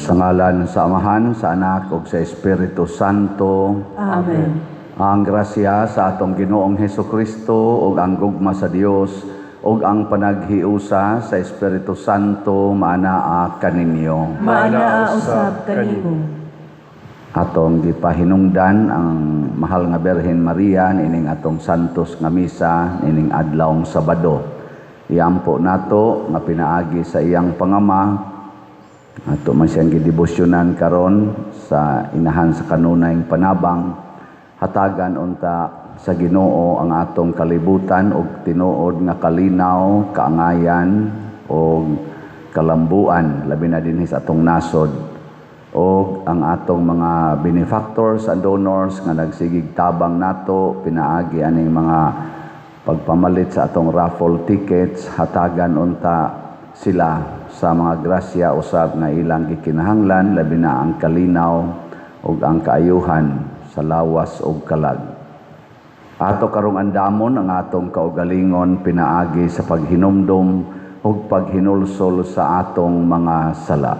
Sa ngalan sa Amahan, sa Anak ug sa Espiritu Santo. Amen. Ang grasya sa atong Ginoong Hesukristo ug ang gugma sa Dios ug ang panaghiusa sa Espiritu Santo maanaa kaninyo. Maanaa usab kanimo. Atong gipahinungdan ang mahal nga Birhen Maria nining atong santos nga misa nining adlawng Sabado. Iampo nato nga pinaagi sa iyang pangama ato man siyang gidebosyonan karon sa inahan sa kanunayng panabang, hatagan unta sa Ginoo ang atong kalibutan og tinuod nga kalinaw, kaangayan og kalambuan, labi na dinhi sa atong nasod, og ang atong mga benefactors and donors nga nagsigig tabang nato pinaagi aning mga pagpamalit sa atong raffle tickets, hatagan unta sila sa mga grasya usab nga ilang gikinahanglan, labi na ang kalinaw ug ang kaayuhan sa lawas ug kalag. Ato karong andamon ang atong kaugalingon pinaagi sa paghinumdom ug paghinulsol sa atong mga sala.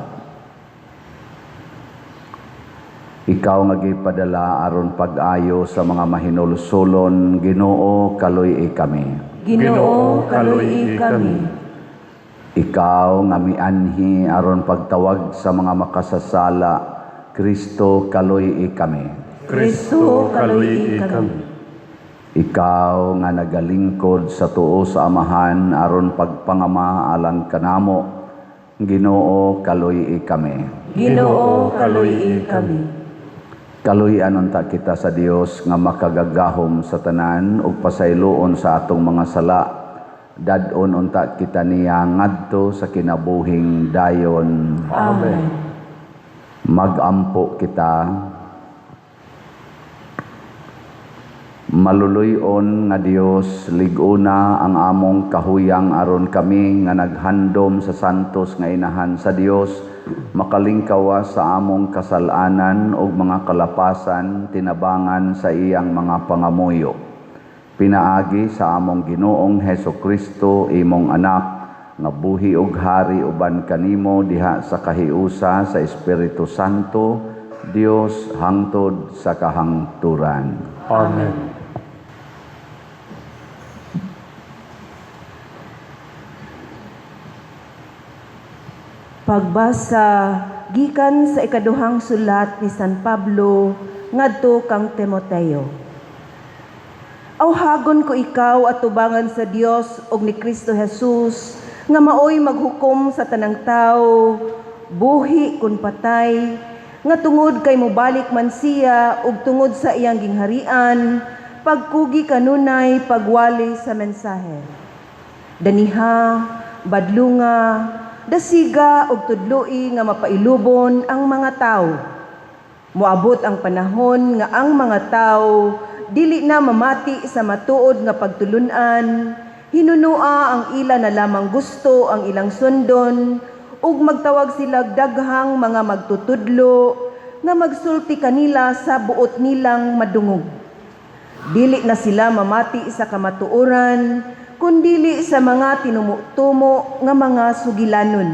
Ikaw nga gipadala aron pag-ayo sa mga mahinulsolon, Ginoo, kaluy-i kami. Ginoo, kaluy-i kami. Ikaw nga mianhi aron pagtawag sa mga makasasala, Kristo, kaluy-i kami. Kristo, kaluy-i kami. Ikaw nga nagalingkod sa tuo sa Amahan aron pagpangama alang kanamo, Ginoo, kaluy-i kami. Ginoo, kaluy-i kami. Kaluy-an unta kita sa Dios nga makagagahom sa tanan ug pasayloon sa atong mga sala. Dad-on unta kita niya ngadto sa kinabuhing dayon. Amen. Magampo kita. Maluluy-on nga Dios, lig-una ang among kahuyang aron kami nga naghandom sa santos nga inahan sa Dios, makalingkawa sa among kasalanan ug mga kalapasan tinabangan sa iyang mga pangamuyo. Pinaagi sa among Ginoong Hesukristo, imong anak, nga buhi ug hari uban kanimo diha sa kahiusa sa Espiritu Santo, Dios hangtod sa kahangturan. Amen. Pagbasa gikan sa ikaduhang sulat ni San Pablo ngadto kang Timoteo. Awhagon ko ikaw at tubangan sa Dios ug ni Kristo Jesus nga maoy maghukom sa tanang tawo, buhi kun patay, nga tungod kay mobalik man siya ug tungod sa iyang gingharian, pagkugi kanunay pagwali sa mensahe. Daniha, badlunga, dasiga ug tudloi nga mapailubon ang mga tawo. Moabot ang panahon nga ang mga tawo dili na mamati sa matuod nga pagtulun-an, hinunua ang ila na lamang gusto ang ilang sundon, ug magtawag sila daghang mga magtutudlo nga magsulti kanila sa buot nilang madungog. Dili na sila mamati sa kamatuoran, kundili sa mga tinumutumo nga mga sugilanon.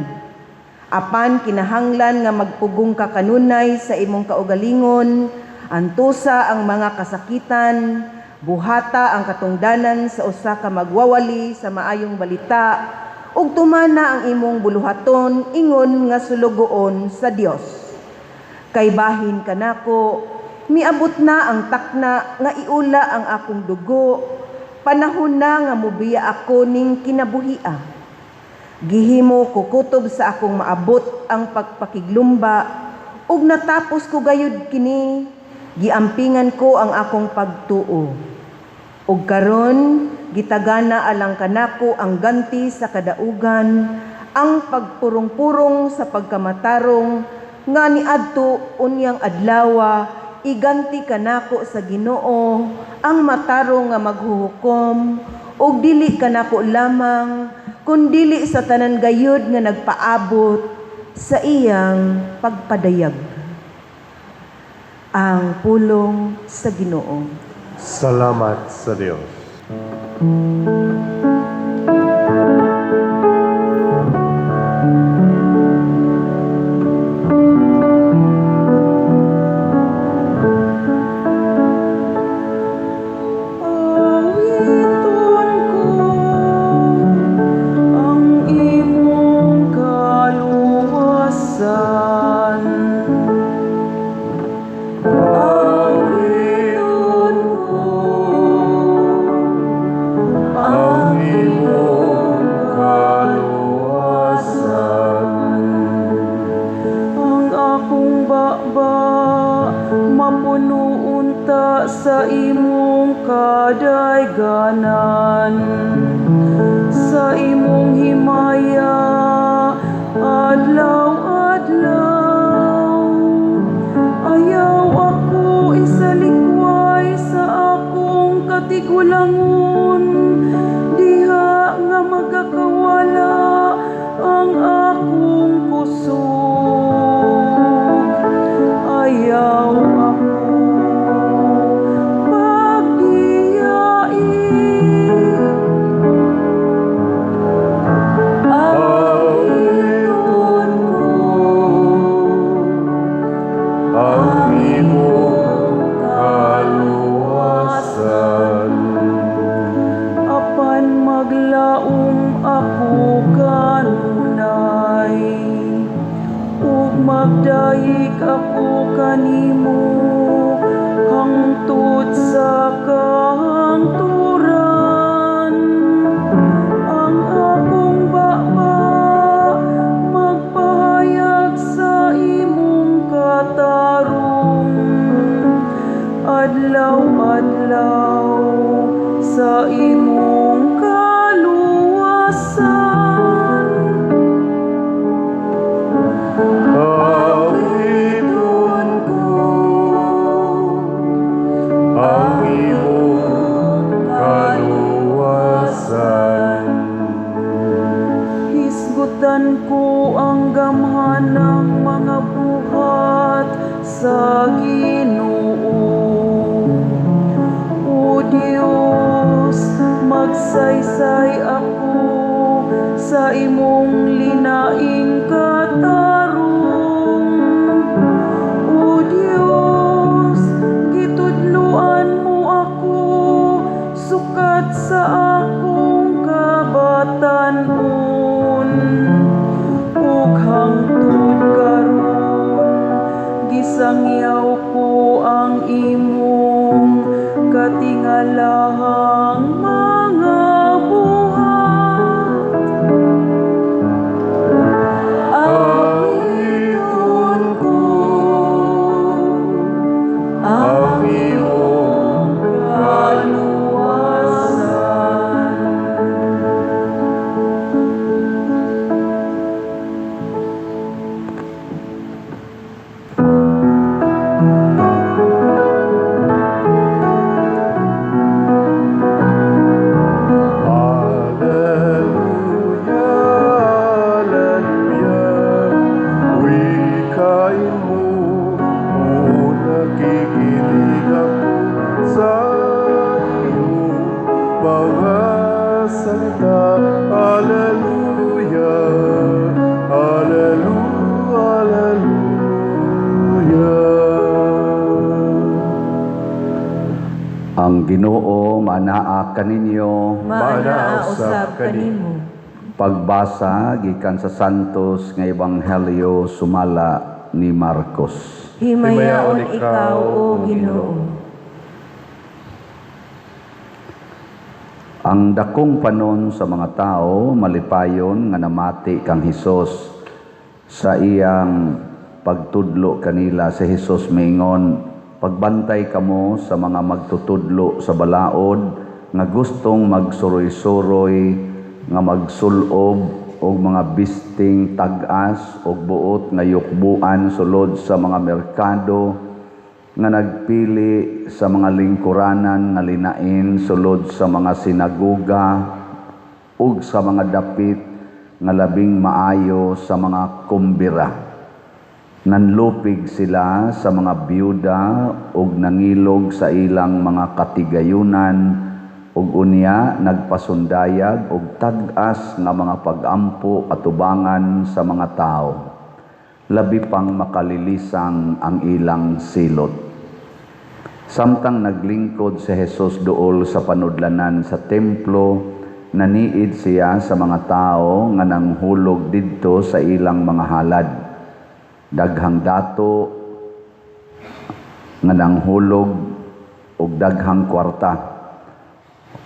Apan kinahanglan nga magpugong ka kanunay sa imong kaugalingon, antusa ang mga kasakitan, buhata ang katungdanan sa usa ka magwawali sa maayong balita, ug tumana ang imong buluhaton ingon nga sulugoon sa Dios. Kay bahin kanako, miabot na ang takna nga iula ang akong dugo, panahon na nga mobiya ako ning kinabuhia. Gihimo ko kutob sa akong maabot ang pagpakiglumba, ug natapos ko gayud kini, giampingan ko ang akong pagtuo. Ug karon gitagana alang kanako ang ganti sa kadaugan, ang pagpurong-purong sa pagkamatarong nga niadto unyang adlawa, iganti kanako sa Ginoo ang matarong nga maghuhukom, ug dili kanako lamang kundili sa tanan gayud nga nagpaabot sa iyang pagpadayag. Ang pulong sa Ginoo. Salamat sa Dios. sa imong kadayganan, sa imong himaya adlaw-adlaw. Ayaw ako isalikway sa akong katigulangon, diha nga magakawala ang akong kusog. Ayaw ako pagdiyai. Awiton ko ang imong kaluwasan. Apan maglaom ako kanunay ug magdayeg ako kanimo hangtod sa kahangturan. Ang akong baba magpahayag sa imong katarong adlaw-adlaw sa imong kaluwasan. Awiton ko ang imong kaluwasan. Hisgutan ko ang gamhanang mga buhat sa Ginoo. O Dios, magsaysay ako sa imong linaing katarong. O Dios, gitudloan mo ako sukat sa akong kabatan-on. Ug hangtod karon gisangyaw ko ang imong katingalahang mga buhat. Awiton ko ang imong kaluwasan. Alleluia, Alleluia, wikain mo, o nakikinig ako sa iyong mga salita. Alleluia, Alleluia, Alleluia. Ang Ginoo manaa kaninyo. Maanaa usab kanimo. Pagbasa gikan sa Santos nga Ebanghelyo sumala ni Marcos. Himayaon ikaw, O Ginoo. Ang dakong panon sa mga tao malipayon nga namati kang Hesus sa iyang pagtudlo kanila. Si Hesus miingon, "Pagbantay kamo sa mga magtutudlo sa balaod nga gustong magsuroy-suroy nga magsulob og mga bisting tag-as og buot nga yukbuan sulod sa mga merkado, nga nagpili sa mga lingkuranan nga linain sulod sa mga sinagoga ug sa mga dapit nga labing maayo sa mga kumbira. Nanlupig sila sa mga byuda ug nangilog sa ilang mga katigayunan, ug unya nagpasundayag og tag-as nga mga pag-ampo atubangan sa mga tawo. Labi pang makalilisang ang ilang silot." Samtang naglingkod si Jesus duol sa panudlanan sa templo, naniid siya sa mga tao nga nanghulog didto sa ilang mga halad. Daghang dato nga nanghulog og daghang kwarta.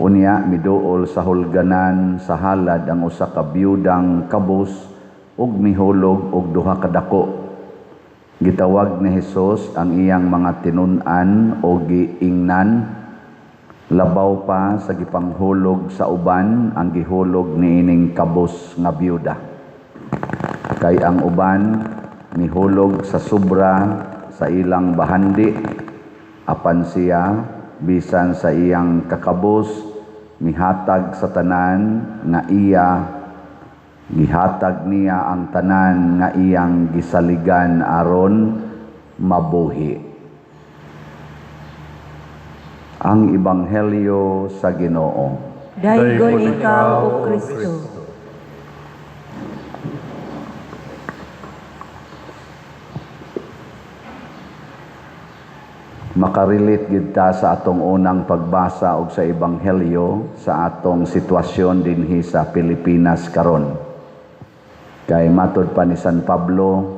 Unya miduol sa hulganan sa halad ang usa ka biyudang kabus ug mihulog og duha ka dako. Gitawag ni Hesus ang iyang mga tinun-an o giingnan, labaw pa sa gipanghulog sa uban ang gihulog niining kabus nga byuda. Kay ang uban mihulog sa sobra sa ilang bahandi, apan siya bisan sa iyang kakabus mihatag sa tanan nga iya, gihatag niya ang tanan nga iyang gisaligan aron mabuhi. Ang Ebanghelyo sa Ginoo. Daygon ikaw, O Kristo. Makarelate gid ta sa atong unang pagbasa og sa Ebanghelyo sa atong sitwasyon dinhi sa Pilipinas karon. Kay matod pa ni San Pablo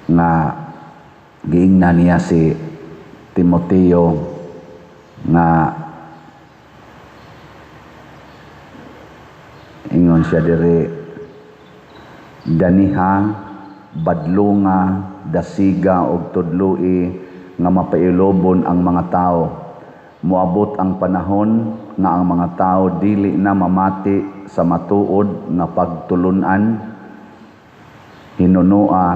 nga giingnan niya si Timoteo nga ingon siya diri, daniha, badlunga, dasiga og tudloi nga mapailobon ang mga tao. Moabot ang panahon nga ang mga tao dili na mamati sa matuod nga pagtulun-an. Hinunoa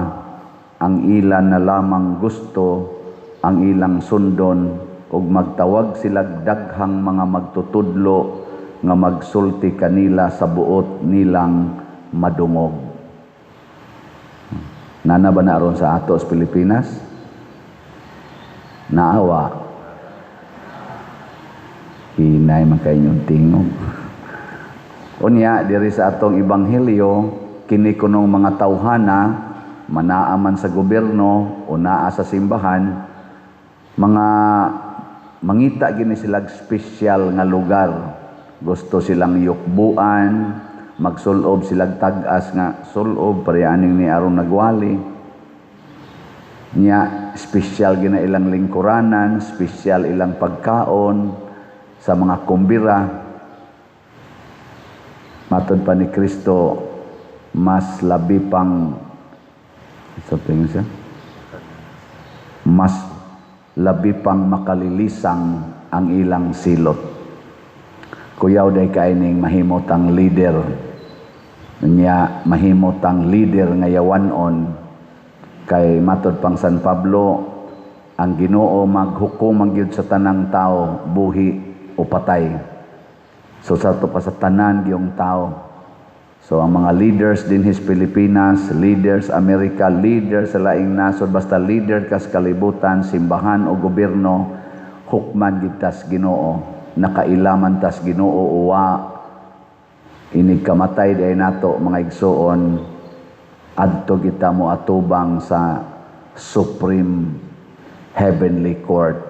ang ilan na lamang gusto ang ilang sundon ug magtawag silag daghang mga magtutudlo nga magsulti kanila sa buot nilang madungog. Nana ba na aron sa ato sa Pilipinas? Naawa. Hinay man kay inyong tingog. Unya diri sa atong ebanghelyo, kini kunong mga tawhana manaa man sa gobyerno o naa sa simbahan, mga mangita gini silag espesyal nga lugar. Gusto silang yukbuan, magsulob silag tag-as nga sulob pareaning ni aron nagwali. Nya espesyal gina ilang lingkuranan, espesyal ilang pagkaon sa mga kumbira. Matod pa ni Kristo, mas labi pang something siya, mas labi pang makalilisang ang ilang silot. Kuyaw day kaining mahimot ang leader. Nya mahimot ang leader nga yawanon. Kay matod pang San Pablo, ang Ginoo maghukom ang gyud sa tanang tao, buhi o patay. So sa to pa sa tanan gyung tao. So ang mga leaders din his Pilipinas, leaders Amerika, leaders sa laing nasod, basta leader kas kalibutan, simbahan o gobyerno, hukman gid tas Ginoo, nakailaman tas Ginoo uwa inig kamatay di ay nato mga igsuon, adto kita mo atubang sa Supreme Heavenly Court.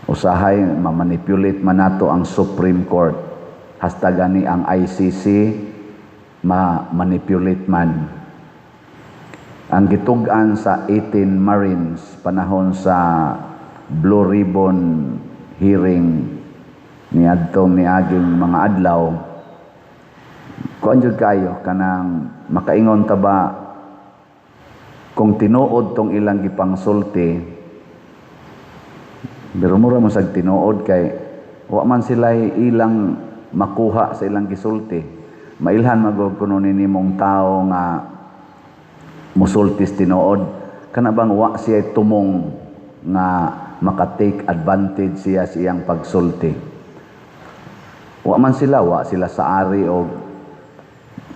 Usahay mamanipulate man nato ang Supreme Court. Hasta gani ang ICC ma-manipulate man. Ang gitug-an sa 18 Marines panahon sa Blue Ribbon hearing niadtong niaging mga adlaw, kuan jud kayo kanang makaingon ta ba kung tinuod tong ilang gipangsulti, pero mura man sag tinuod kay wa man sila ilang makuha sa ilang gisulti. Mailhan magog kuno nimong tao nga musultis tinuod, kana bang wa siya tumong nga maka-take advantage siya sa iyang pagsulti. Wa man sila, wa sila sa ari og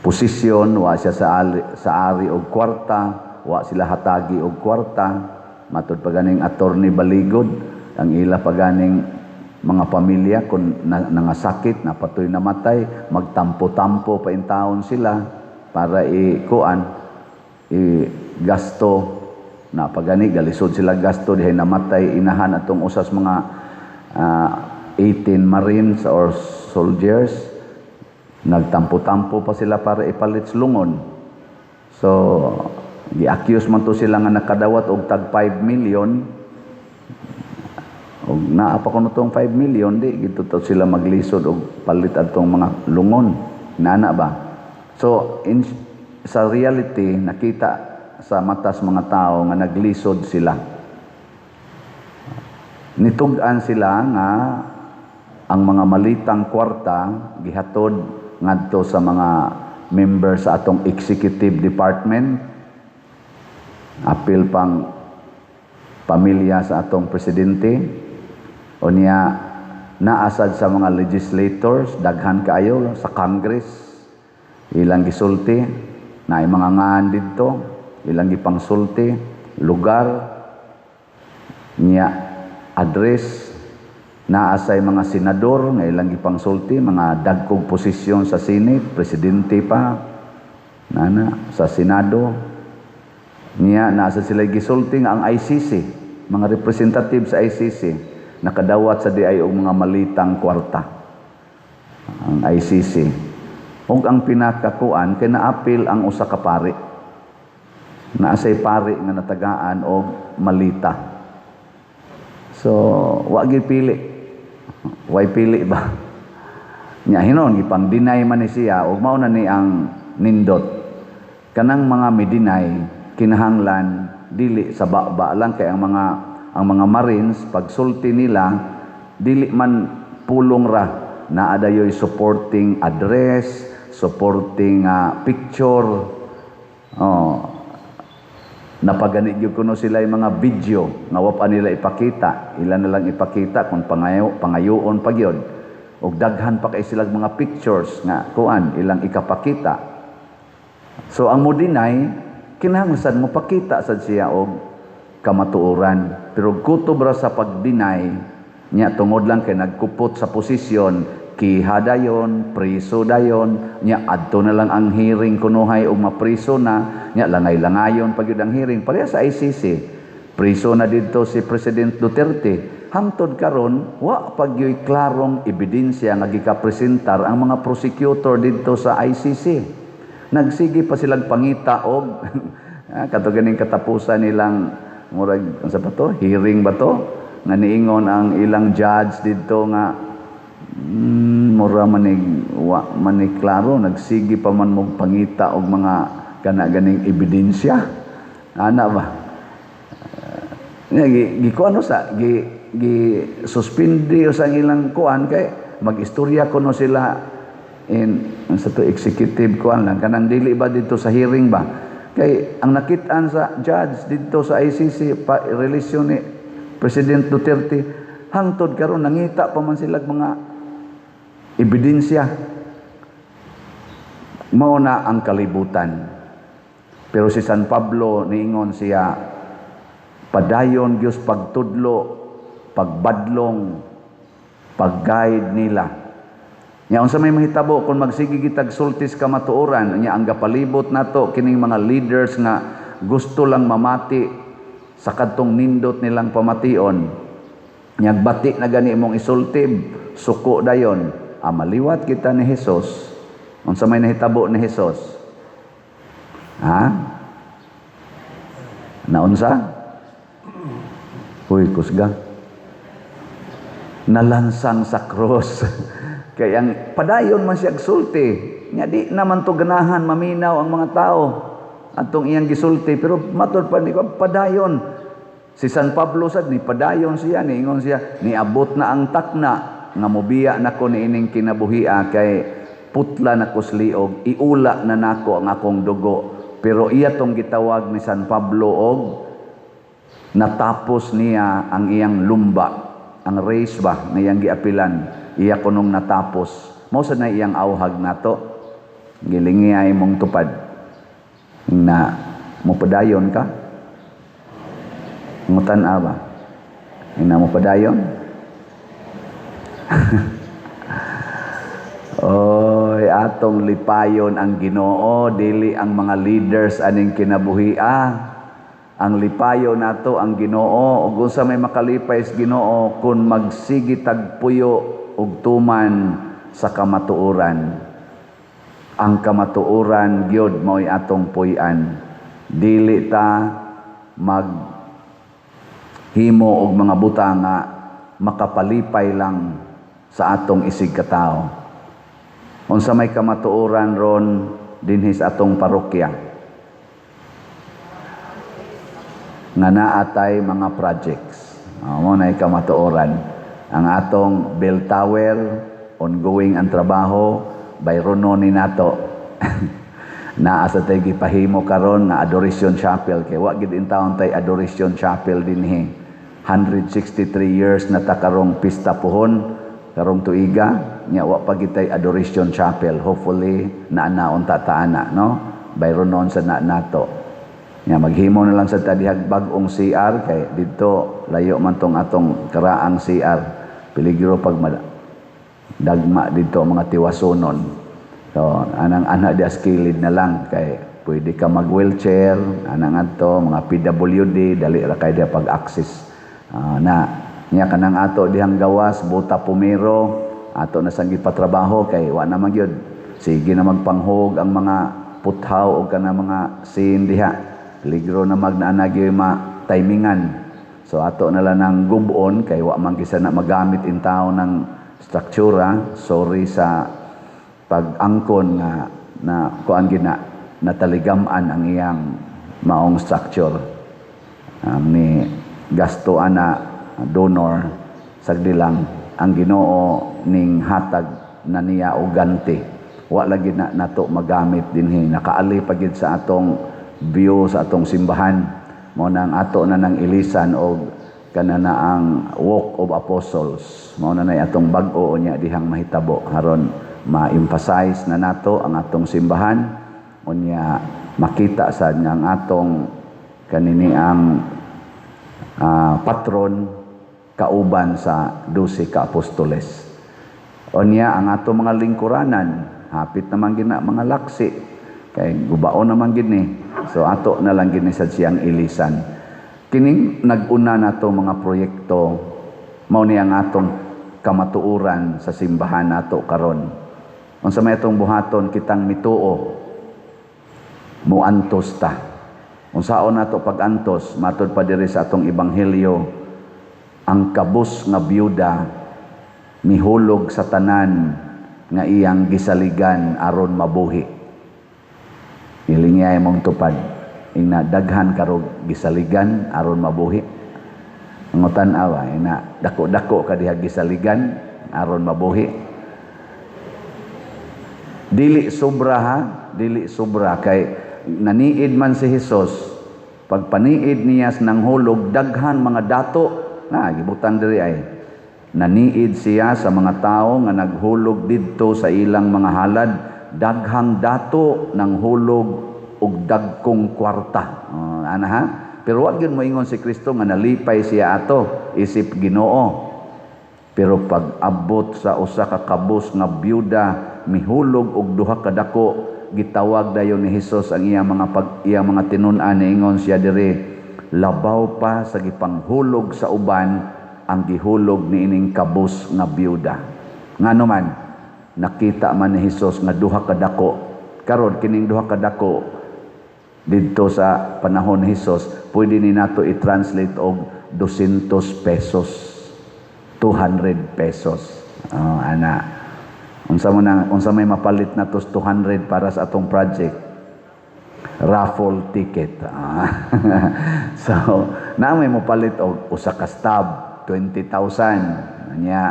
posisyon, wa siya sa ari og kwarta, wa sila hatagi og kwarta. Matud pa ganing Attorney Baligod, ang ila pa ganing mga pamilya kung nangasakit, napatoy namatay, magtampo-tampo pa in taon sila para i-kuan, i-gasto. Na pagani galisod sila gasto dihay namatay inahan atong usas mga 18 Marines or soldiers, nagtampo-tampo pa sila para ipalit lungon. So gi-accuse man to sila nga nakadawat og tag 5 million. Og naa pa kuno tong 5 million, di gito to sila maglisod og palit adtong mga lungon. Nana ba? So sa reality nakita sa matas mga tao nga naglisod sila. Nitug-an sila nga ang mga malitang kwarta gihatod ngadto sa mga member sa atong executive department, apil pang pamilya sa atong presidente. Unya naasad sa mga legislators, daghan kaayo sa Congress ilang gisulti na mga ngan didto ilang gipangsulti lugar niya, address. Naa say mga senador nga ilang gipangsulti mga dagkong posisyon sa Senate, presidente pa nana sa Senado niya. Naa sa sila gisulti nga ang ICC, mga representative sa ICC, nakadawat sa diay og mga malitang kwarta ang ICC. Ug ang pinakakuan kay naapil ang usa ka pari. Naa say pari nga natagaan og malita. So wa gyud pili, way pili ba nya. Hinon gipang deny man ni siya ug mao na ni ang nindot kanang mga midinay. Kinahanglan dili sa baba lang, kay ang mga Marines, pagsulti nila dili man pulong ra, naa dayoy supporting address, supporting picture. Oh, napagani gyud kuno sila yung mga video nga wa pa nila ipakita, ila na lang ipakita kung pangayoon pa gyud. Og daghan pa kay silang mga pictures nga kuan ilang ikapakita. So ang mo deny, kinahanglan sad mo pakita sad siya og kamatuoran. Pero kutob ra sa pag-deny nya tungod lang kay nagkupot sa posisyon, kiha dayon, priso dayon. Nya adto na lang ang hearing kunuhay og mapriso na nya, langay-langayon pa gyud ang hearing. Pareha sa ICC, priso na didto si President Duterte. Hangtod karon wa pa gyuy klarong ebidensya nga gikapresentar ang mga prosecutor didto sa ICC. Nagsige pa silang pangita og kato ganing katapusan nilang murag unsa pa to, hearing ba to, nga niingon ang ilang judge didto nga mura manig wa manig klaro, nagsige pa man mong pangita og mga kana ganing ebidensya ana ba. Nga gi kuano sa gi gi suspindi sa ilang kuan kay magistorya kuno sila in sa to executive kuan lang kanang dili ba dito sa hearing ba. Kay ang nakit-an sa judge didto sa ICC pa relasyon ni President Duterte, hangtod karon nangita pa man sila mga ebidensya. Mao na ang kalibutan. Pero si San Pablo, niingon siya, padayon gyud pagtudlo, pagbadlong, pag-guide nila. Nya unsa may mahitabo kung magsige kitag sultis kamatuoran? Nya ang gapalibot nato kining mga leaders nga gusto lang mamati sa kadtong nindot nilang pamation. Nya bati na gani imong isulti, suko dayon. Ah, maliwat kita ni Jesus. Unsa may nahitabo ni Jesus? Ha? Naunsa? Uy, kusga. Nalansang sa cross. Kaya ang padayon man siya sulti. Nya di naman to ganahan maminaw ang mga tao atong iyang gisulti, pero matod pa ni padayon. Si San Pablo sad ni padayon siya, niingon siya, niabot na ang takna nga mobiya nako niining kinabuhia kay putla na ko liog, iula na nako ang akong dugo. Pero iya tong gitawag ni San Pablo og natapos niya ang iyang lumba, ang race ba nga iyang giapilan, iya kunong natapos. Mao sad na iyang awhag nato. Gilingi mong tupad na mopadayon ka. Ngutan ba? Ina mo padayon? Oy, atong lipayon ang Ginoo, dili ang mga leaders aning kinabuhia. Ang lipayon nato ang Ginoo. Ug unsa may makalipay sa Ginoo kun magsige tag puyo ug tuman sa kamatuoran? Ang kamatuoran gyud mao'y atong puy-an. Dili ta mag himo og mga butang nga makapalipay lang sa atong isig katawo. Unsa may kamatuoran ron dinhi sa atong parokya? Nga naa tay mga projects. Mao na kamatuoran. Ang atong bell tower, ongoing ang trabaho, bayrono ni nato. Naa sa tay gipahimo karon nga Adoration Chapel kay wa gid intawon tay Adoration Chapel dinhi. 163 years na ta karong pista pohon karong tuiga nya wa pa gid tay Adoration Chapel. Hopefully naa na unta ta ana, no? Bayronon sa na nato. Nya maghimo na lang sa ta dihag bag-ong CR kay didto layo man tong atong karaang CR. Peligro pag dagma didto ang mga tiwasonon. So, anang ana di kilid na lang kay pwede ka mag wheelchair, anang adto mga PWD dali ra kay diha pag-access. Na nya kanang ato dihang gawas buta pumiro ato na sang gipatrabaho kay wa na man gyud sige na magpanghog ang mga puthaw o kanang mga sin diha. Peligro na magnaana gyud ma timingan. So ato na lang ng gubon kay wa man gisa na magamit in taon ng struktura. Sorry sa pag-angkon nga na kuan gina nataligaman ang iyang maong structure. Ni gasto ana donor, sagdi lang ang Ginoo ning hatag na niya og ganti. Wa lagi na nato magamit dinhi, nakaali pa gid sa atong view sa atong simbahan. Mao na ang ato na nang ilisan og kana na ang Walk of Apostles. Mao na nay atong bag-o unya dihang mahitabo aron ma-emphasize na nato ang atong simbahan, unya makita sad nga ang atong kanini ang patron kauban sa 12 ka apostoles. Unya ang ato mga lingkuranan, hapit naman gina mga laksi kay gubaon naman gid ni. So ato na lang gini sad siyang ilisan. Kining nag-una nato mga proyekto, mao ni ang atong kamatuoran sa simbahan nato karon. Unsa may atong buhaton kitang mituo, muantos ta. Unsaon nato pag-antos? Matud pa diri sa atong ebanghelyo, ang kabus nga byuda mihulog sa tanan nga iyang gisaligan aron mabuhi. Ilingya imong tupad ina daghan karog gisaligan aron mabuhi. Ang tan-awa ina dako-dako ka diha gisaligan aron mabuhi. Dili sobra ha, dili sobra kay naniid man si Hesus. Pagpaniid niya ng hulog, daghan mga dato na gibutan diri ay naniid siya sa mga tao nga naghulog didto sa ilang mga halad, daghang dato ng hulog og dagkong kwarta. Ana ha, pero wag gyud moingon si Kristo nga nalipay siya ato isip Ginoo. Pero pag abot sa usa ka kabus nga byuda mihulog og duha ka dako, gitawag dayon ni Hesus ang iyang mga pag iyang mga tinun-an. Niingon siya diri, labaw pa sa gipanghulog sa uban ang gihulog niining kabus nga byuda. Ngano man nakita man ni Hesus nga duha ka dako. Karon kining duha ka dako didto sa panahon ni Hesus, pwede ni nato i-translate og 200 pesos, 200 pesos. Oh, ana. Unsa mo na, unsa may mapalit na tos 200 para sa atong project? Raffle ticket. So, na may mopalit og usa ka stub 20,000. Nya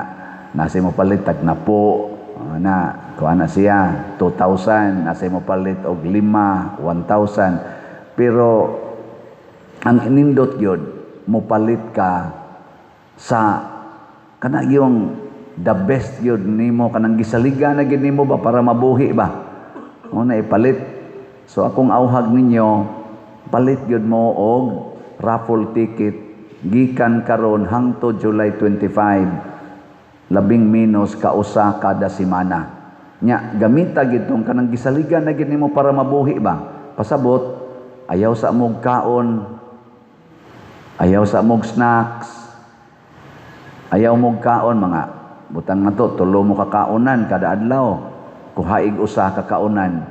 nasa mo palit tag napo na kuha na siya 2,000, nasa mo palit og lima 1,000. Pero ang inindot gyud mopalit ka sa kana yung the best gyud nimo, kanang gisaligan na gyud nimo ba para mabuhi ba mo na ipalit. So akong auhag ninyo, palit gyud mo og raffle ticket gikan karon hangtod July 25, labing menos kausa kada semana. Nya gamita gid tong kanang gisaligan na gid nimo para mabuhi ba. Pasabot ayaw sa mog kaon, ayaw sa mog snacks, ayaw mog kaon mga butang na to, tulo mo kakaonan kada adlaw, kuhaig usa ka kaonan.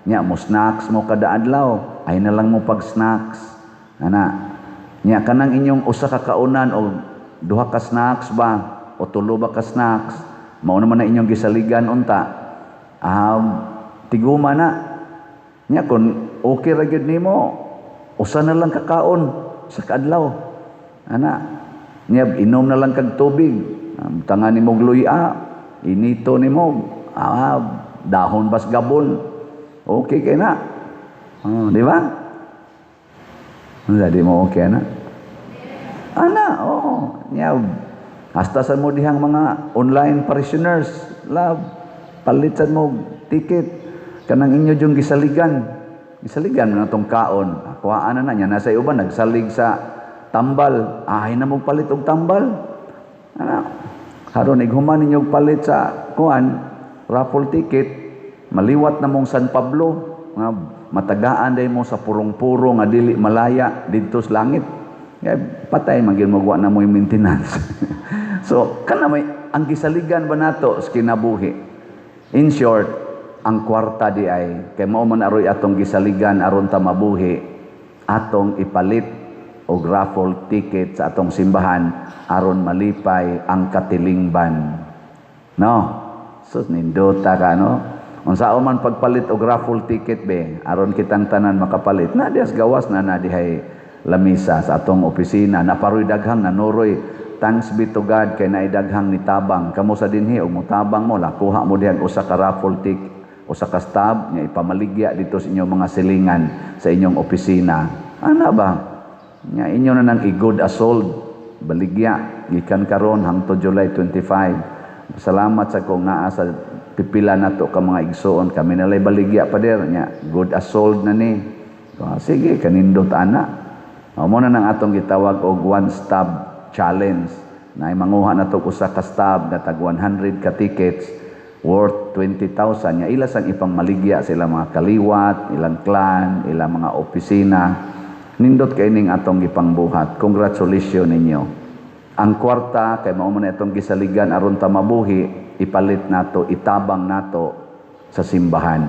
Nya mo snacks mo kada adlaw, ay na lang mo pag snacks ana. Nya kanang inyong usa ka kaonan o duha ka snacks ba o tulo ba ka snacks, mao naman na inyong gisaligan unta, tiguma na. Nya kun okay ra gyud nimo, usa na lang kakaon. sa kaadlaw. Ana, niya inom na lang kag tubig. Tanga ni mog luya, inito ni mo, dahon bas gabon. Okay kay na. Oh, di ba? Ano, di mo okay na? Ana, oo. Niya, hasta sa mo dihang mga online parishioners, love, palit sad mo ticket. Kanang inyo yung gisaligan. Gisaligan na tong kaon. Kuhaan na na niya. Nasa uban, nagsalig sa tambal. Ay na mo palit og tambal. Ana, haron ighuman ninyo palit sa kuan, raffle ticket, maliwat na mong San Pablo, nga matagaan day mo sa purong-puro nga dili malaya didto sa langit. Kaya patay man gyud mo, na mo yung maintenance. So kana may ang gisaligan ba nato sa kinabuhi. In short, ang kwarta di ay kay mao man aroy atong gisaligan aron ta mabuhi, atong ipalit og raffle ticket sa atong simbahan aron malipay ang katilingban. No? So nindota ka, no? Unsa man pagpalit og raffle ticket be, aron kitang tanan makapalit. Na dias gawas na na dihay lamisa sa atong opisina, naparoy daghang nanuroy. Thanks be to God kay naay daghang nitabang. Kamo sa dinhi og motabang mo, lakuha mo dihang usa ka raffle ticket, usa ka stub nga ipamaligya dito sa inyong mga silingan sa inyong opisina. Ana ba? Nya inyo na nang i-good as sold. Baligya gikan karon hangtod July 25. Salamat sa kung naa sa pipila nato ka mga igsoon, kami nalay baligya, pader, nya good as sold na ni. Ah, sige, kanindot ana. Mo na nang atong gitawag og one stub challenge na manguha na to usa ka stub nga tag 100 ka tickets worth 20,000, nya ila sang ipang maligya sila mga kaliwat, ilang clan, ilang mga opisina. Nindot kay ning atong gipangbuhat. Congratulations ninyo. Ang kwarta kay mao man na itong gisaligan aron ta mabuhi, ipalit nato, itabang nato sa simbahan.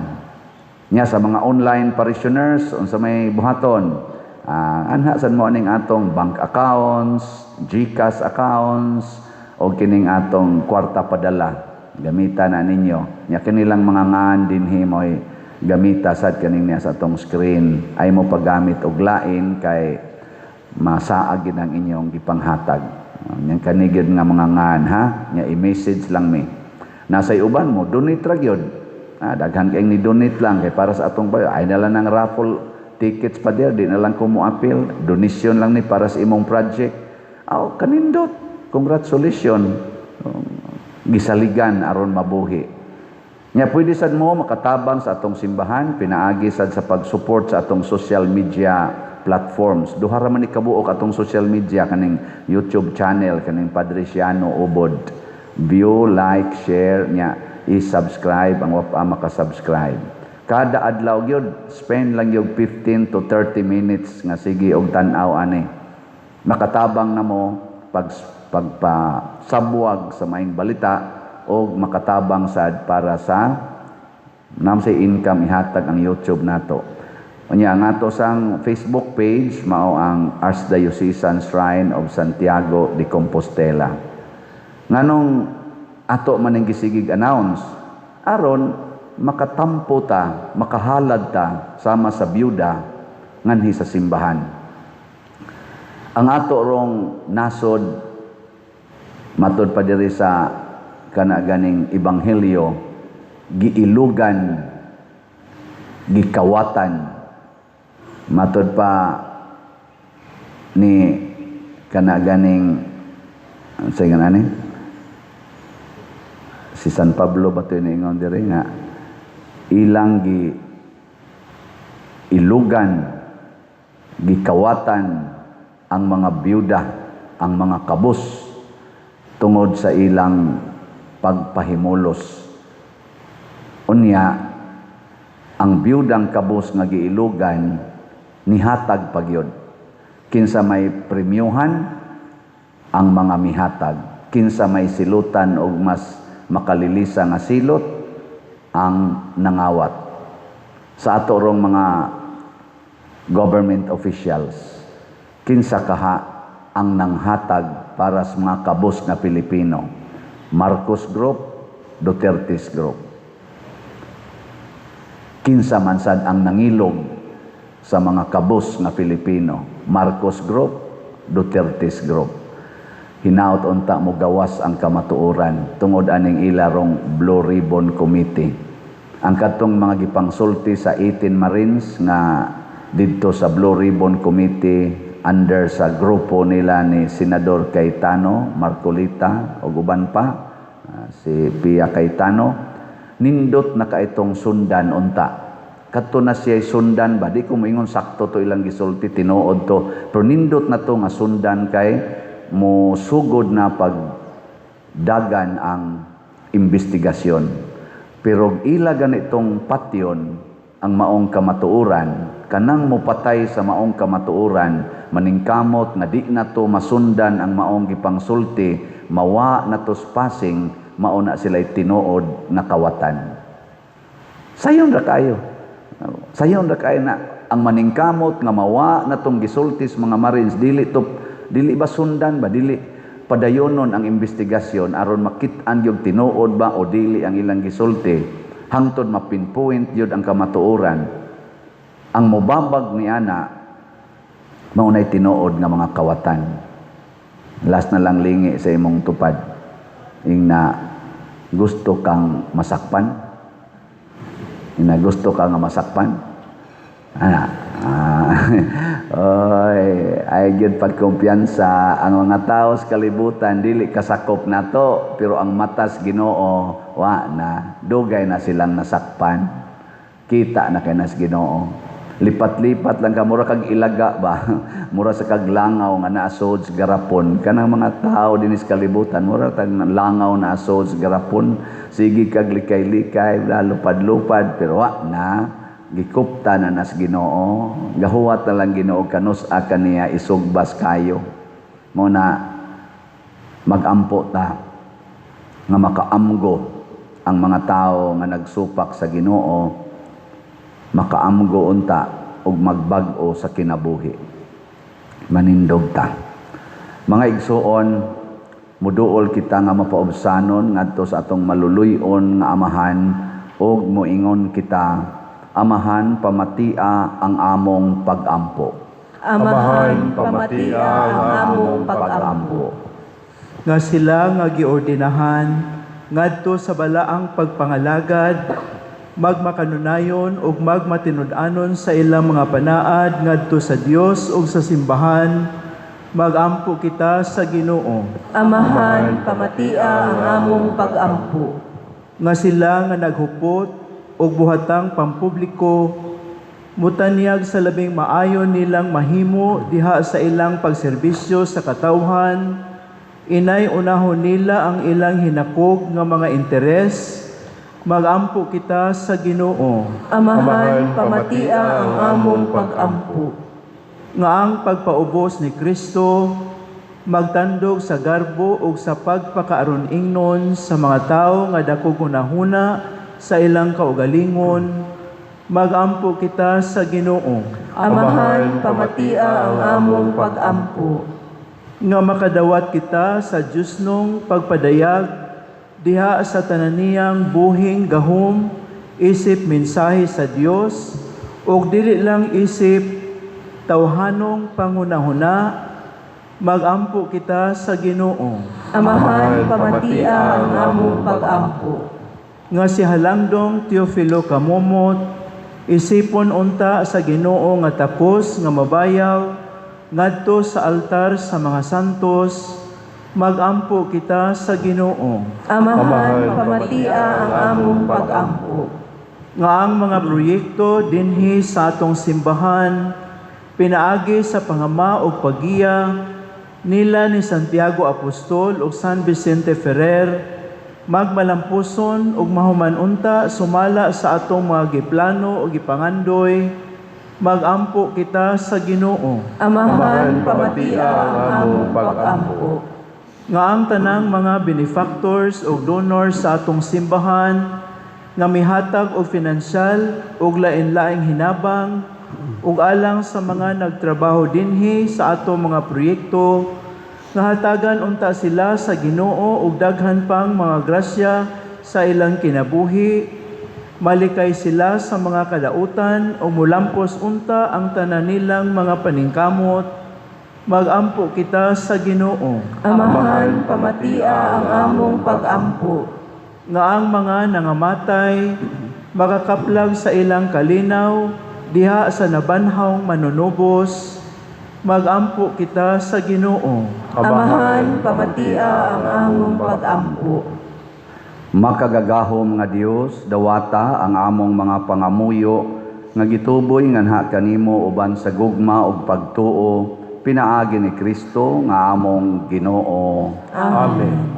Nya sa mga online parishioners, unsa may buhaton? Anha sad mo aning atong bank accounts, GCash accounts, o kining atong kwarta padala. Gamita na ninyo. Nya kinilang mga ngan dinhi mo'y gamita sad kaning niya sa atong screen. Ay mo paggamit og lain kay masaag gid ang inyong gipanghatag. Nya kanigid nga mga ngan ha, nya i-message lang mi. Nasa uban mo donate ra gyud. Daghan kay ni donate lang kay para sa atong bayo. Ay na lang ng raffle tickets pa dir, di na lang ko mo appeal, donation lang ni para sa imong project. Aw, kanindot. Congratulations. Gisaligan aron mabuhi. Nya pwede sad mo makatabang sa atong simbahan pinaagi sad sa pag-support sa atong social media platforms. Duha ra man ni kabuok atong social media, kaning YouTube channel, kaning Padre Siano Ubod. View, like, share, nya i-subscribe ang wa pa maka-subscribe. Kada adlaw gyud, spend lang gyud 15 to 30 minutes nga sige og tan-aw ani. Makatabang na mo pag pagpasabwag sa maayong balita o makatabang sad para sa nam say income ihatag ang YouTube nato. Unya ang ato sang Facebook page mao ang Archdiocesan Shrine of Santiago de Compostela. Nganong ato man ang gisigig announce aron makatampo ta, makahalad ta sama sa byuda nganhi sa simbahan. Ang ato rong nasod, matod pa diri sa kana ganing ebanghelyo, giilugan, gikawatan, matod pa ni kana ganing sa ani si San Pablo ba to, ingon diri nga ilang gi ilugan, gikawatan ang mga byuda, ang mga kabus tungod sa ilang pagpahimulos. Unya ang byudang kabus nga giilugan nihatag pagyod. Kinsa may premyuhan? Ang mga mihatag. Kinsa may silutan og mas makalilisa nga silot? Ang nangawat. Sa ato rong mga government officials, kinsa kaha ang nanghatag para sa mga kabus nga Pilipino? Marcos Group, Duterte's Group. Kinsa man sad ang nangilog sa mga kabus nga Pilipino, Marcos Group, Duterte's Group. Hinaot unta mo gawas ang kamatuoran tungod aning ilarong Blue Ribbon Committee. Ang katong mga gipangsulti sa 18 Marines nga didto sa Blue Ribbon Committee under sa grupo nila ni Senador Cayetano, Marcoleta ug uban pa, si Pia Cayetano, nindot na ka itong sundan unta. Kadto na siya sundan ba, di ko moingon sakto to ilang gisulti, tinuod to, pero nindot na to nga sundan kay mo sugod na pag dagan ang investigasyon. Pero ila ganitong patyon ang maong kamatuoran, kanang mopatay sa maong kamatuoran, maningkamot nga di na to masundan ang maong gipangsulti, mawa na to passing, mao na sila'y tinuod nga kawatan. Sayon ra kayo. Sayon ra kayo na ang maningkamot nga mawa na tong gisultis mga Marines, dili to, dili ba sundan ba, dili padayonon ang investigasyon aron makit-an yung tinuod ba o dili ang ilang gisulti hangtod mapinpoint yun ang kamatuoran. Ang mobabag ni ana, mao nay tinuod nga mga kawatan. Last na lang, lingi sa imong tupad, ingna, "Gusto kang masakpan?" Ingna, "Gusto ka nga masakpan?" Ana, oy, ay gyud pagkumpiyansa ang mga tao sa kalibutan, dili kasakop nato, pero ang matas Ginoo wa na, dugay na silang nasakpan. Kita na kay nas Ginoo. Lipat-lipat lang ka, mura kag ilaga ba, mura sa kag langaw nga naasod sa garapon. Kanang mga tao dinis kalibutan, mura tag langaw na asod sa garapon, sige kag likay-likay, lupad-lupad, pero wa na gikupta na nas Ginoo. Gahuwat na lang Ginoo kanus-a kaniya isugbas kayo. Mo na magampo ta nga makaamgo ang mga tao nga nagsupak sa Ginoo, makaamgo unta ug magbag-o sa kinabuhi. Manindog ta. Mga igsuon, muduol kita nga mapaubsanon ngadto sa atong maluluy-on nga Amahan ug moingon kita, "Amahan, pamatia ang among pagampo." Amahan, pamatia ang among pagampo. Nga sila nga giordinahan ngadto sa balaang pagpangalagad magmakanunayon ug magmatinud-anon sa ilang mga panaad ngadto sa Dios ug sa simbahan, magampo kita sa Ginoo. Amahan, pamatia ang among pagampo. Nga sila nga naghupot og buhatang pampubliko mutanyag sa labing maayo nilang mahimo diha sa ilang pagserbisyo sa katawhan, inay unahon nila ang ilang hinakog nga mga interes, magampo kita sa Ginoo. Amahan, pamatia ang among pagampo. Nga ang pagpaubos ni Kristo magtandog sa garbo ug sa pagpakaaron ingnon sa mga tawo nga dakog hunahuna sa ilang kaugalingon, magampo kita sa Ginoo. Amahan, pamatia ang among pagampo. Nga makadawat kita sa Diyosnong pagpadayag diha sa tananiyang buhing gahom isip mensahe sa Dios ug dili lang isip tawhanong panghunahuna, magampo kita sa Ginoo. Amahan, pamatia ang among pagampo. Nga si Halangdong Teofilo Camomot isipon unta sa Ginoo nga takos nga mabayaw ngadto sa altar sa mga santos, magampo kita sa Ginoo. Amahan, pamatia ang among pagampo. Nga ang mga proyekto dinhi sa atong simbahan pinaagi sa pangama ug paggiya nila ni Santiago Apostol ug San Vicente Ferrer magmalampuson ug mahuman unta sumala sa atong mga giplano ug gipangandoy, magampo kita sa Ginoo. Amahan, pamatia ang among pagampo. Nga ang tanang mga benefactors ug donors sa atong simbahan nga mihatag og finansyal ug lain-laing hinabang ug alang sa mga nagtrabaho dinhi sa atong mga proyekto, nga hatagan unta sila sa Ginoo og daghan pang mga grasya sa ilang kinabuhi. Malikay sila sa mga kadautan o mulampos unta ang tanan nilang mga paningkamot. Magampo kita sa Ginoo. Amahan, pamatia ang among pagampo. Nga ang mga nangamatay makakaplag sa ilang kalinaw diha sa nabanhawng manunubos. Magampo kita sa Ginoo. Amahan, pamatia ang among pagampo. Makagagahom nga Dios, dawata ang among mga pangamuyo nga gituboy nganha kanimo uban sa gugma ug pagtuo pinaagi ni Kristo nga among Ginoo. Amen.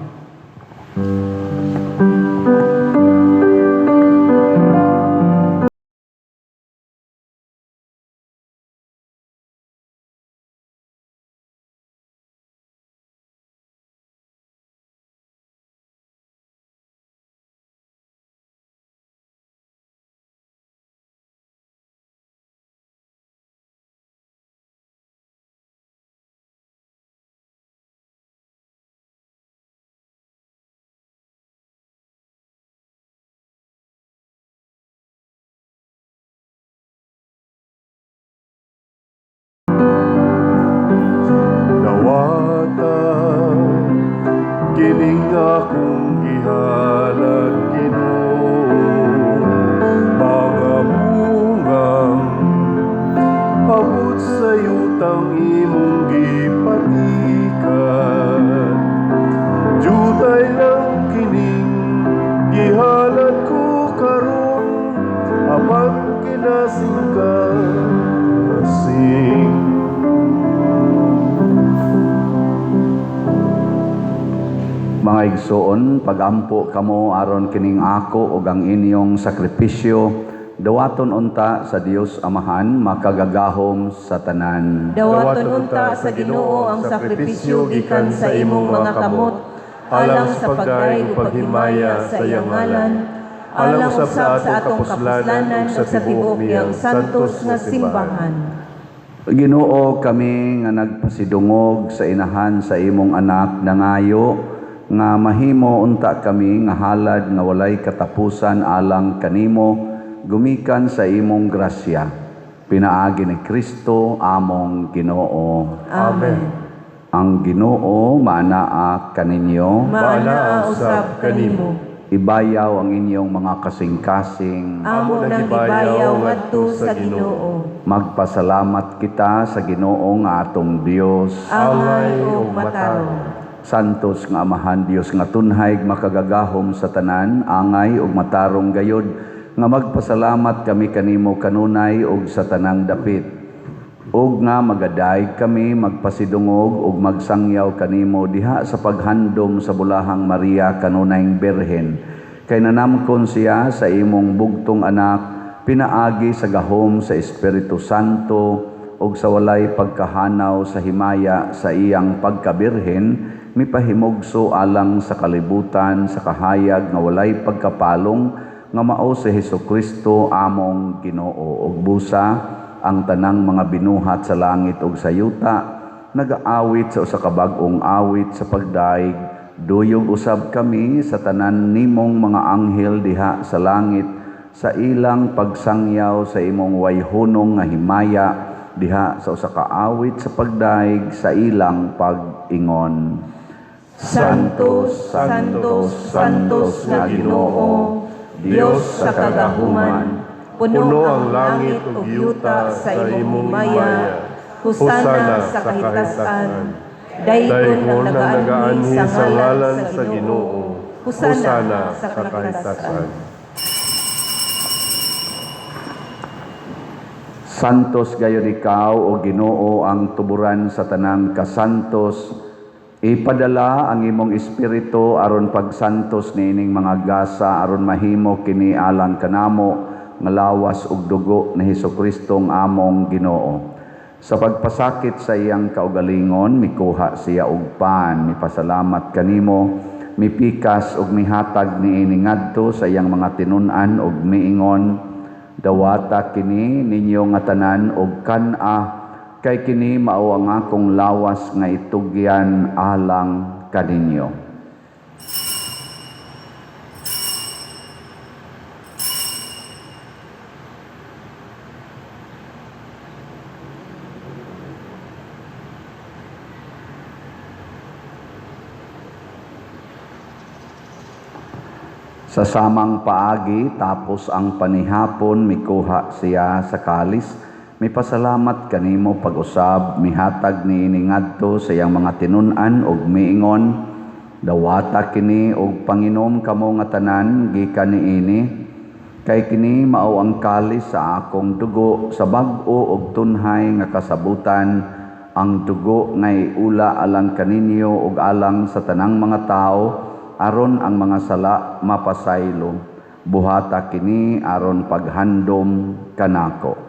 Dawata kining akong gihalad, Ginoo, mga bungang abot sa yutang imong gipatikan. Jutay lang kining gihalad ko karon, apan kinasing-kasing. Mga igsoon, pagampo kamo aron kining ako ug ang inyong sakripisyo dawaton unta sa Dios Amahan makagagahom sa tanan. Dawaton unta sa Ginoo ang sakripisyo gikan sa imong mga kamot, alang sa pagdayeg ug paghimaya sa iyang ngalan, alang usab sa atong kapuslanan ug sa tibuok niyang santos nga simbahan. Ginoo, kami nga nagpasidungog sa inahan sa imong anak nangayo nga mahimo unta kami nga halad nga walay katapusan alang kanimo gumikan sa imong grasya pinaagi ni Kristo among Ginoo. Amen. Ang Ginoo maanaa kaninyo. Maanaa usab kanimo. Ibayaw ang inyong mga kasing-kasing. Amo nang ibayaw ngadto sa Ginoo. Magpasalamat kita sa Ginoo nga atong Dios. Angay ug matarong. Santos nga Amahan, Dios nga tunhay makagagahom sa tanan, angay ug matarong gayod nga magpasalamat kami kanimo kanunay ug sa tanang dapit. Ug nga magaday kami magpasidungog ug magsangyaw kanimo diha sa paghandom sa bulahang Maria kanunayng Birhen. Kay nanamkon siya sa imong bugtong anak, pinaagi sa gahom sa Espiritu Santo ug sa walay pagkahanaw sa himaya sa iyang pagkabirhen, mipahimugso alang sa kalibutan sa kahayag nga walay pagkapalong nga mao si Hesukristo among Ginoo. Ug busa ang tanang mga binuhat sa langit ug sa yuta nagaawit sa usa ka bag-ong awit sa pagdaig. Duyog usab kami sa tanan nimong mga anghel diha sa langit sa ilang pagsangyaw sa imong wayhunong nga himaya diha sa usa ka awit sa pagdaig sa ilang pag-ingon. Santos, Santos, Santos nga Ginoo, Dios sa kagahuman, puno ang langit ug yuta sa imong himaya. Hosana sa kahitasan. Daygon ang nagaanhi sa ngalan sa Ginoo. Hosana sa kahitasan. Santos gayon ikaw o Ginoo ang tuburan sa tanang kasantos. Ipadala ang imong espiritu aron pagsantos niining mga gasa aron mahimo kini alang kanamo nga lawas ug dugo ni Hesukristo ang among Ginoo. Sa pagpasakit sa iyang kaugalingon, mikuha siya og pan, mipasalamat kanimo, mipikas ug mihatag niini ngadto sa iyang mga tinun-an ug miingon, dawata kini ninyo nga tanan og kan-a, kay kini mao ang akong lawas nga itugyan alang kaninyo. Sa samang paagi, tapos ang panihapon, mikuha siya sa kalis, mipasalamat kanimo pag-usab, mihatag niini ngadto sa iyang mga tinun-an ug miingon, "Dawata kini ug panginom kamo nga tanan gikan niini, kay kini mao ang kalis sa akong dugo sa bag-o ug tunhay nga kasabutan, ang dugo nga iula alang kaninyo ug alang sa tanang mga tawo aron ang mga sala mapasaylo. Buhata kini aron paghandom kanako."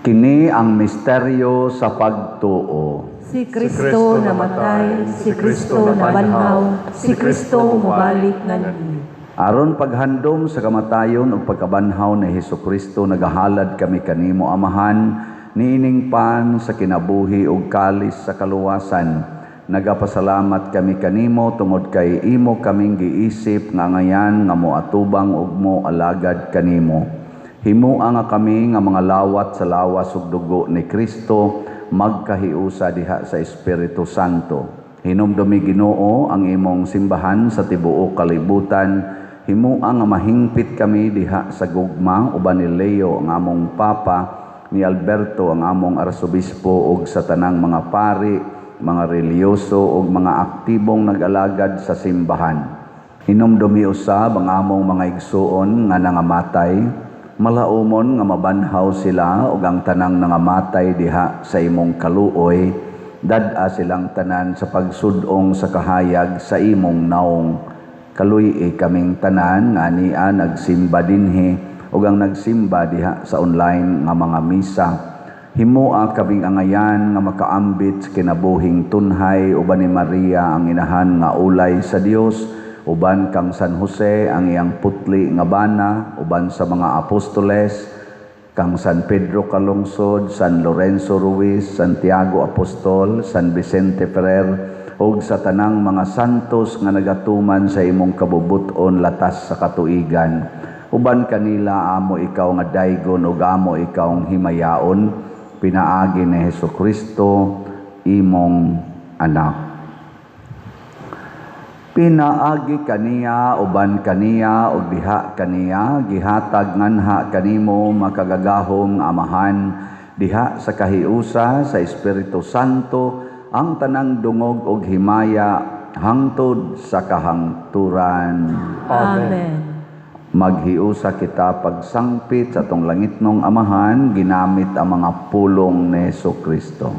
Kini ang misteryo sa pagtuo. Si Kristo namatay, si Kristo nabanhaw, si Kristo mobalik nganhi. Aron paghandom sa kamatayon ug pagkabanhaw ni Hesukristo, nagahalad kami kanimo, Amahan, niining pan sa kinabuhi ug kalis sa kaluwasan. Nagapasalamat kami kanimo tungod kay imo kaming giisip nga angayan nga moatubang ug mo alagad kanimo. Himoa nga kami nga mga lawat sa lawas ug dugo ni Kristo magkahiusa diha sa Espiritu Santo. Hinumdumi, Ginoo, ang imong simbahan sa tibuok kalibutan. Himoa nga mahingpit kami diha sa gugma uban ni Leo ang among Papa, ni Alberto ang among Arsobispo ug sa tanang mga pari, mga relihiyoso ug mga aktibong nag-alagad sa simbahan. Hinumdumi usab ang among mga igsuon nga nangamatay, malaumon nga mabanhaw sila ug ang tanang nangamatay diha sa imong kaluoy, dad-a silang tanan sa pagsud-ong sa kahayag sa imong naong. Kaluy-i kaming tanan nga ania nagsimba dinhi ug ang nagsimba diha sa online nga mga misa. Himoa kaming angayan nga makaambit sa kinabuhing tunhay uban ni Maria ang inahan nga ulay sa Dios, uban kang San Jose ang iyang putli nga bana, uban sa mga apostoles, kang San Pedro Calungsod, San Lorenzo Ruiz, Santiago Apostol, San Vicente Ferrer, ug sa tanang mga santos nga nagatuman sa imong kabubut-on latas sa katuigan. Uban kanila amo ikaw nga daygon ug amo ikaw himayaon, pinaagi ni Hesukristo imong anak. Pinaagi kaniya, uban kaniya, ug diha kaniya, gihatag nganha kanimo makagagahom nga Amahan, diha sa kahiusa sa Espiritu Santo, ang tanang dungog ug himaya hangtod sa kahangturan. Amen. Maghiusa kita pagsangpit sa atong langitnong Amahan, ginamit ang mga pulong ni Hesukristo.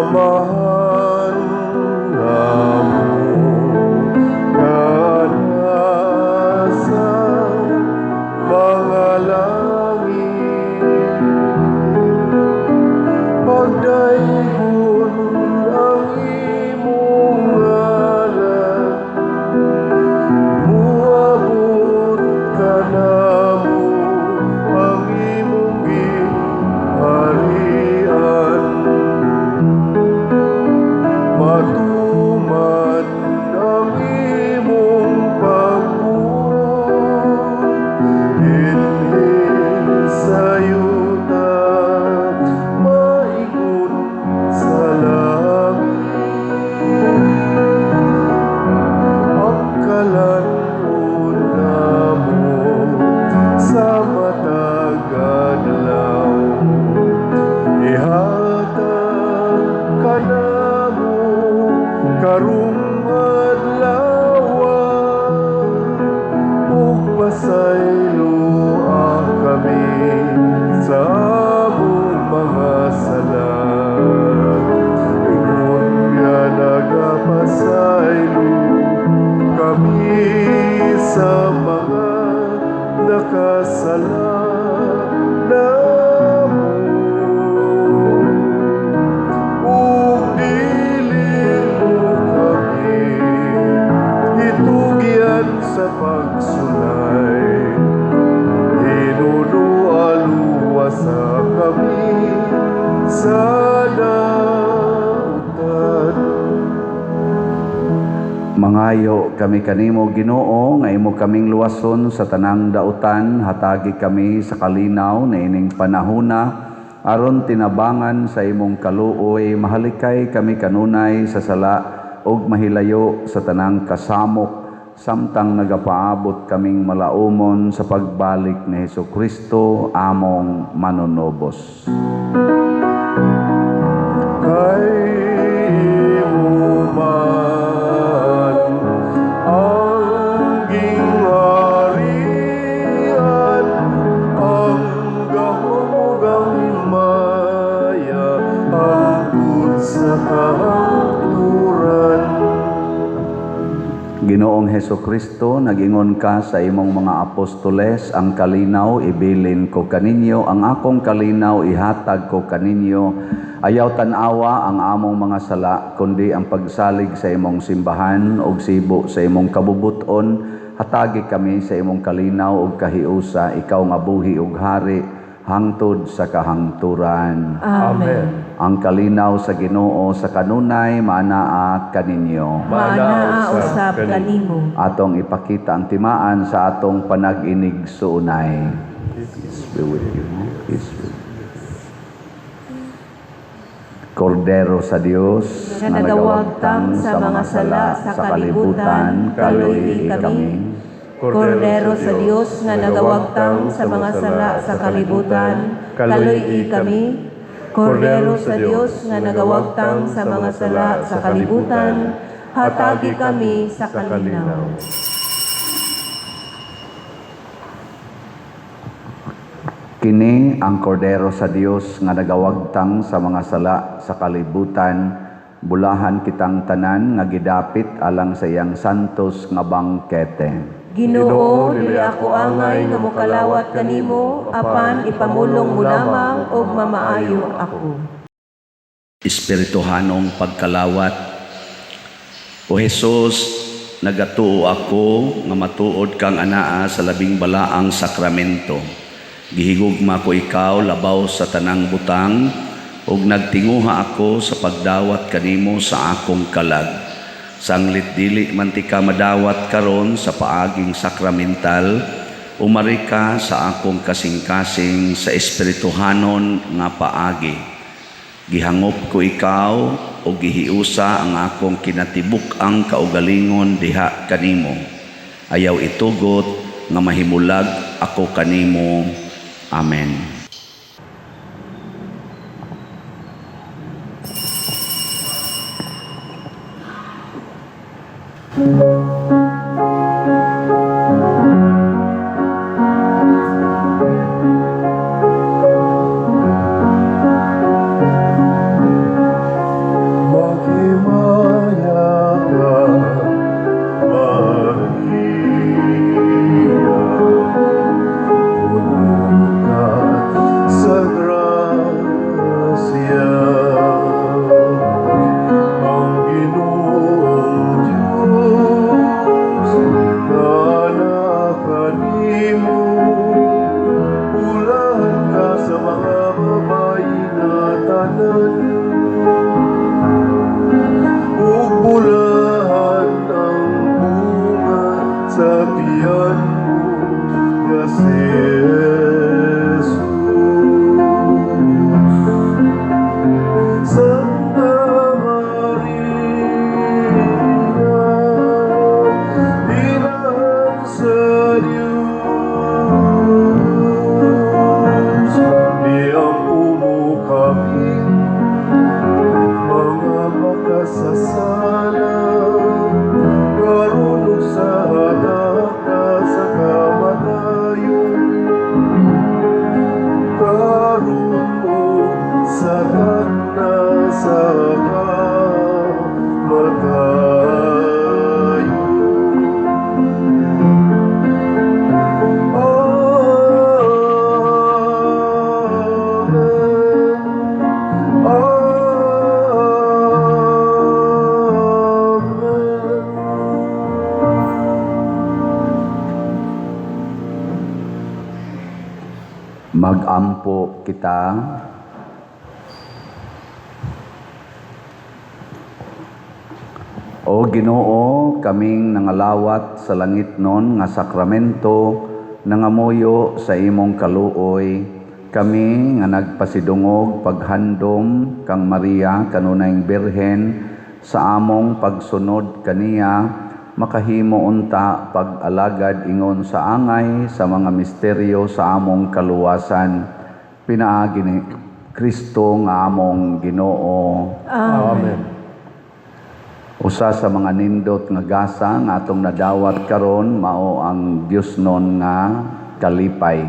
Amahan namo nga nasa mga langit, pagdaygon ang imong ngalan, muabot kanamo ang imong gingharian, matuman ang imong pagbuot dinhi sa yuta maingon sa langit. Ang kalan-on namo sa matag adlaw ihatag kanamo karong adlaw, ug pasayloa kami sa among mga sala ingon nga nagapasaylo kami sa mga nakasala namo, ug dili mo kami itugyan sa pagsulay, hinunoa luwasa kami sa dautan. Nagpangayo kami kanimo, Ginoo, nga imo kaming luwason sa tanang dautan, hatagi kami sa kalinaw niining panahuna aron tinabangan sa imong kaluoy mahalikay kami kanunay sa sala ug mahilayo sa tanang kasamok samtang nagapaabot kaming malaumon sa pagbalik ni Hesus Kristo among manunubos. Kay imo man ang gingharian, ang gahom ug ang himaya, hangtod sa kahangturan. Ginoong Heso Kristo, nagingon ka sa imong mga apostoles, "Ang kalinaw ibilin ko kaninyo, ang akong kalinaw ihatag ko kaninyo. Ayaw tan-awa ang among mga sala, kundi ang pagsalig sa imong simbahan ug sibo sa imong kabubuton. Hatagi kami sa imong kalinaw ug kahiusa, ikaw nga buhi ug hari hangtod sa kahangturan." Amen. Ang kalinaw sa Ginoo sa kanunay maanaa kaninyo. Maanaa usab kanimo. Atong ipakita ang timaan sa atong panag-inigsuonay. Peace be with you. Peace be with you. Kordero sa Dios nga nagawagtang sa mga sala sa kalibutan, kaluy-i kami. Kordero sa Dios nga nagawagtang sa mga sala sa kalibutan, kaluy-i kami. Kordero sa Dios nga nagawagtang sa mga sala sa kalibutan, hatagi kami sa kalinaw. Kini ang Kordero sa Dios nga nagawagtang sa mga sala sa kalibutan. Bulahan kitang tanan nga gidapit alang sa iyang santos nga bangkete. Ginoo, dili ako angay nga mokalawat kanimo, apan ipamulong mo lamang ug mamaayo ako. Espirituhanong pagkalawat. O Hesus, nagatuo ako nga matuod kang anaa sa labing balaang sakramento. Gihigugma ko ikaw labaw sa tanang butang ug nagtinguha ako sa pagdawat kanimo sa akong kalag. Sanglit dili man tika madawat karon sa paaging sakramental, umari ka sa akong kasing-kasing sa espirituhanon nga paagi. Gihangop ko ikaw o gihiusa ang akong kinatibuk-ang kaugalingon diha kanimo. Ayaw itugot nga mahimulag ako kanimo. Amen. Maghimaya ka, Maria, puno ka sa grasya. Ang Ginoong Diyos anaa kanimo, bulahan ka sa mga babayi nga tanan, ug bulahan ang bunga sa tiyan mo nga si Jesus. Santa Maria, Inahan sa Diyos, iampo mo kami mga makasasala, karon ug sa hatak sa kamatayon, karon ug sa takna sa kamatayon. Amen. Amen. Magampo kita. O Ginoo, kaming nangalawat sa langitnon nga sakramento, nangamuyo sa imong kaluoy. Kami nga nagpasidungog paghandom kang Maria kanunayng Birhen, sa among pagsunod kaniya makahimo unta pag-alagad ingon sa angay sa mga misteryo sa among kaluwasan, pinaagi ni Kristo nga among Ginoo. Amen. Usa sa mga nindot nga gasa nga atong nadawat karon mao ang Diosnon nga kalipay.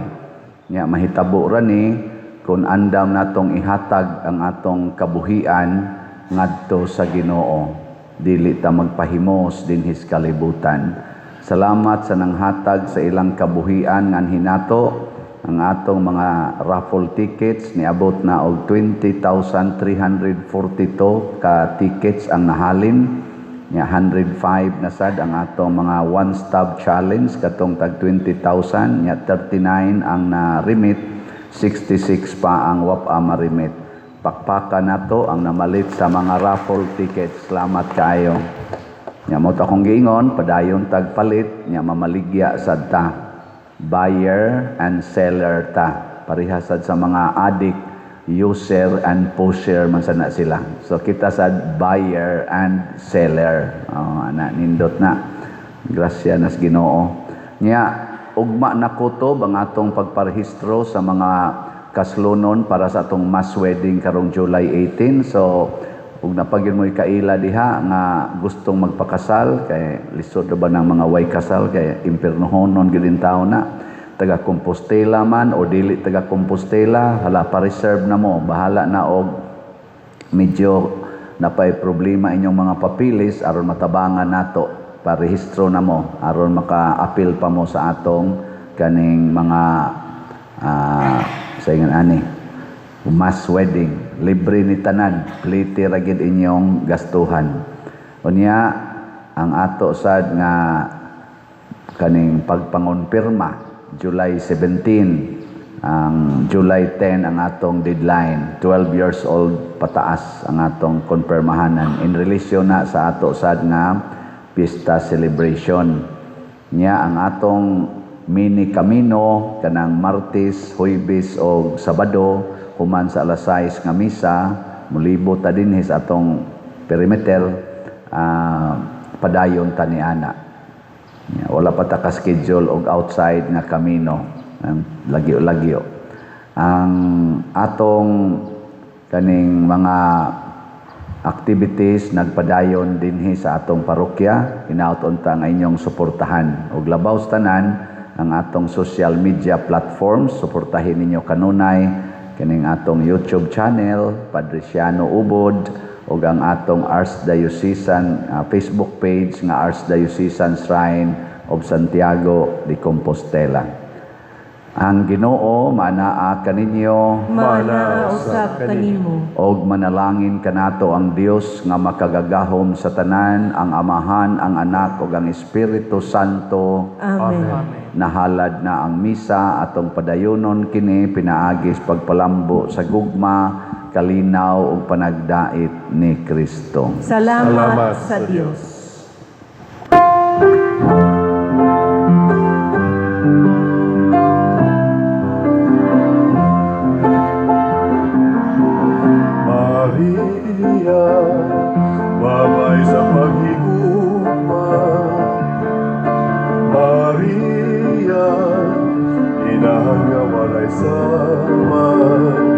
Nya mahitabo ra ni kung andam natong ihatag ang atong kabuhian ngadto sa Ginoo. Dili ta magpahimos dinhi sa kalibutan. Salamat sa nanghatag sa ilang kabuhian nganhi nato. Ang atong mga raffle tickets niabot na og 20,342 ka tickets ang nahalin. Nya 105 na sad ang atong mga one-stop challenge katong tag 20,000, nya 39 ang na-remit, 66 pa ang wa pa ma-remit. Pakpaka nato ang namalit sa mga raffle tickets. Salamat kaayo. Nya mao to akong giingon, padayon tag palit, nya mamaligya sad ta. Buyer and seller ta. Parehas sad sa mga addict, user and pusher man sana sila. So kita sad buyer and seller. Oh, ana nindot na. Grasya nas Ginoo. Nya ugma na kutob ang atong pagparehistro sa mga kaslonon para sa atong mass wedding karong July 18. So ug napagin mo'y kaila diha nga gustong magpakasal, kay lisod ba ng mga way kasal, kay impiernohonon gyud tawo na, taga Compostela man o dili taga Compostela, hala, pa-reserve na mo. Bahala na og medyo napay problema inyong mga papilis aron matabangan nato. Parehistro na mo aron maka-apil pa mo sa atong kaning mga sa ingon ani mass wedding. Libre ni tanan, plite ra gid inyong gastuhan. Unya ang ato sad nga kaning pagpangonpirma July 17, ang July 10 ang atong deadline. 12 years old pataas ang atong konpirmahanan in relation na sa ato sad nga pista celebration. Nya ang atong mini camino kanang Martes, Huwebes o Sabado, human sa alas 6 nga misa, mulibot ta dinhi sa atong perimeter, padayon ta ni ana. Ya, wala pa ta ka-schedule og outside nga kamino ang lagyo-lagyo. Ang atong kaning mga activities nagpadayon dinhi sa atong parokya, hinaut unta nga inyong suportahan. Ug labaw sa tanan, ang atong social media platforms, suportahin ninyo kanunay kining atong YouTube channel, Padre Siano Ubod, ug ang atong Archdiocesan Facebook page nga Archdiocesan Shrine of Santiago de Compostela. Ang Ginoo manaa kaninyo. Mana usab kanimo. Og manalangin kanato ang Dios nga makagagahom sa tanan, ang Amahan, ang Anak ug ang Espiritu Santo. Amen. Nahalad na ang misa, atong padayonon kini pinaagi sa pagpalambo sa gugma, kalinaw ug panagdait ni Kristo. Salamat, Salamat sa sa Dios. Maria, babay sa paghigugma. Maria, inahan nga walay sama.